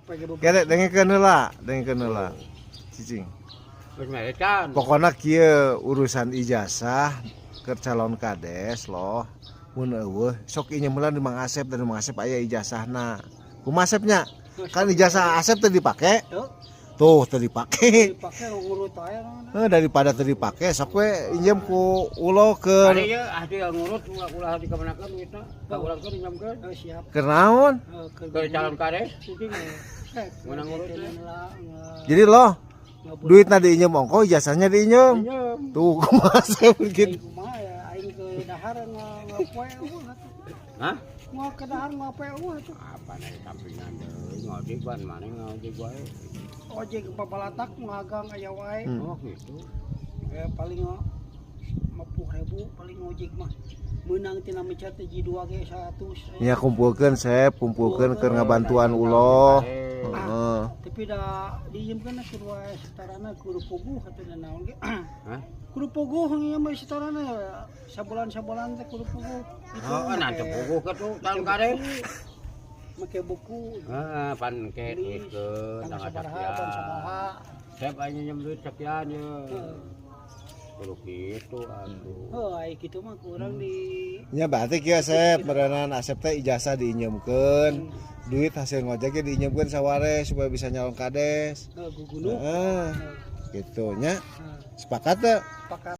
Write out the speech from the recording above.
Apa ge? Kere dengekeun heula, dengekeun heula. Cicing. Geus mere can. Pokoknya kieu, urusan ijazah ke calon kades loh. Mun euweuh sok injem heula di Mang Asep, dan Mang Asep aya ijazahna. Kumaha, Asepnya? Kan ijazah Asep teu dipake. Tuh. Tuh, teu dipake. Dipake ngurut aya naon. Eh, daripada teu dipake sok we injem ku ulo ke. Ari ieu ahli ngurut ulah ulah dikemanakeun duitna. Ka urang teh dinjamkeun. Oh, siap. Keur naon? Eh, Ke calon kades cicing. Eh, Menang ngurut teh. Jadi loh, duitna diinjem ongko, ijazahnya diinjem. Injem. Tuh, kumaha Asep gitu. Aing kumaha ya, aing ke dahar ngapoe eueuh atuh. Hah? Mau ke dahar ngapoe eueuh atuh. Apa nih sampingan deui ngojek ban mana ngojek wae. Ojek babalatak ngagang aya wae. Oh gitu. Eh, paling 50.000 paling ojek mah. Meunang tina mencet hiji dua ge 100. Ya kumpulkeun, Sep, kumpulkeun keur ngabantuan uloh. Heeh. Tapi da diinjemkeun kudu wae setarana, kudu puguh atuh naon ge. Hah? Kudu puguh ieu mah setarana, sabulan-sabulan teh kudu puguh. Itu Oh, nanti puguh ke tuh calon kades. Make buku. Heeh, pan ke Tulis. tuliskeun Tanggal tanggal sabaraha, tahun sekian. sabaraha. Sep, aing nginjem duit sekian ya. Heeh. Kudu kitu atuh. Oh, ai kitu mah kurang di Nya berarti kieu, Sep, meureunan Asep teh ijazah diinjemkeun, duit hasil ngojek ge diinjemkeun saware supaya bisa nyalon kades. Gugunuk. Heeh. Gitu nya. Heeh. Sepakat teu? Sepakat.